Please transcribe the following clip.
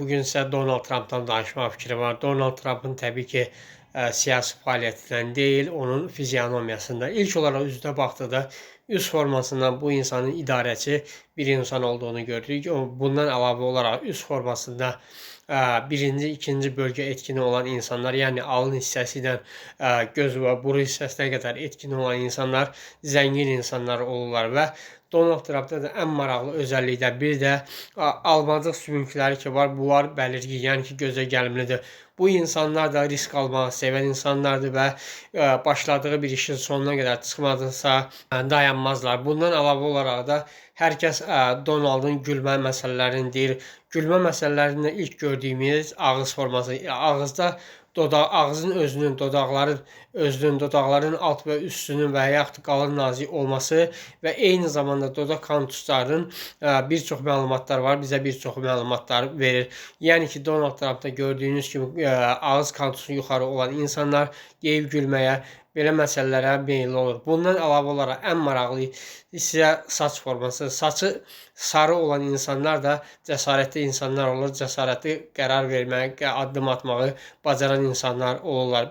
Bu gün isə Donald Trumpdan danışmaq fikri var. Donald Trumpın təbii ki, siyasi fəaliyyətindən deyil, onun fizionomiyasında. İlk olaraq üzdə baxdıqda üz formasından bu insanın idarəçi bir insan olduğunu gördük. Bundan əlavə olaraq üz formasında birinci, ikinci bölgə etkini olan insanlar, yəni alın hissəsi ilə göz və burun hissəsinə qədər etkini olan insanlar zəngin insanlar olurlar və Donald Trumpda da ən maraqlı özəllikdən biri də almacıq sümükləri ki var, bunlar bəlirgin, yəni ki, gözə gəlimlidir. Bu insanlar da risk almağı sevən insanlardır və başladığı bir işin sonuna qədər çıxmadısa dayanmazlar. Bundan əlavə olaraq da hər kəs Donaldın gülmə məsələlərini deyir. Gülmə məsələlərində ilk gördüyümüz ağız forması, ağızda dodaq, ağzın özünün, dodaqların özünün, dodaqların alt və üstünün və yaxud qalın nazik olması və eyni zamanda dodaq kontuslarının bir çox məlumatlar var, bizə bir çox məlumatlar verir. Yəni ki, Donald Trumpda gördüyünüz kimi ağız kontusu yuxarı olan insanlar yeyib gülməyə, belə məsələlərə meyilli olur. Bundan əlavə olaraq ən maraqlı isə saç forması. Saçı sarı olan insanlar da cəsarətli insanlar olur. Cəsarətli qərar verməyi, addım atmağı bacaran insanlar olurlar.